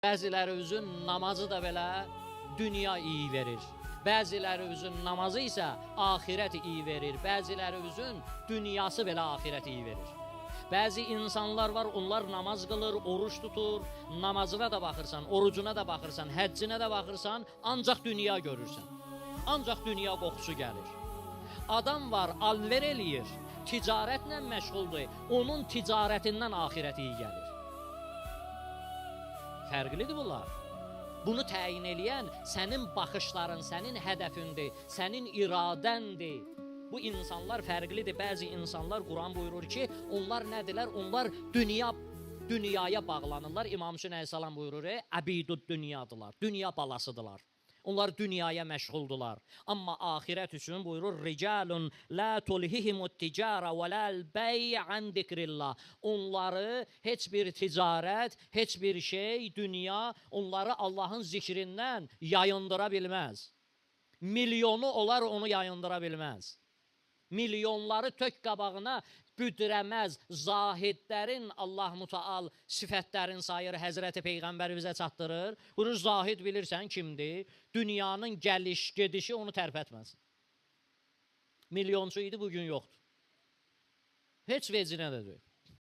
Bəziləri üçün namazı da belə dünya iyi verir. Bəziləri üçün namazı isə axirət iyi verir. Bəziləri üçün dünyası belə axirət iyi verir. Bəzi insanlar var, onlar namaz qılır, oruç tutur. Namazına da baxırsan, orucuna da baxırsan, həccinə də baxırsan, ancaq dünya görürsən. Ancaq dünya qoxusu gəlir. Adam var, alver eləyir, ticarətlə məşğuldur. Onun ticarətindən axirət iyi gəlir. Fərqlidir bunlar. Bunu təyin eləyən sənin baxışların, sənin hədəfindir, sənin iradəndir. Bu insanlar fərqlidir. Bəzi insanlar Quran buyurur ki, onlar nədirlər? Onlar dünyaya bağlanırlar. İmam Hüseyn əleyhissalam buyurur, "Əbidud dünyadılar. Dünya balasıdılar." Onlar dünyaya məşğuldular. Amma axirət üçün buyurur, "Ricalun la tulhihimut ticara və la'l bey' an zikrillah." Onları heç bir ticarət, heç bir şey, dünya onları Allahın zikrindən yayındıra bilməz. Milyonu olar, onu yayındıra bilməz. Milyonları tök qabağına büdrəməz. Zahidlərin Allah mütəal sifətlərini sayır, Həzrəti Peyğəmbər bizə çatdırır. Buyurur, zahid bilirsən kimdir? Dünyanın gəliş, gedişi onu tərpətməz. Milyonçu idi, bugün yoxdur. Heç vecinə də deyil.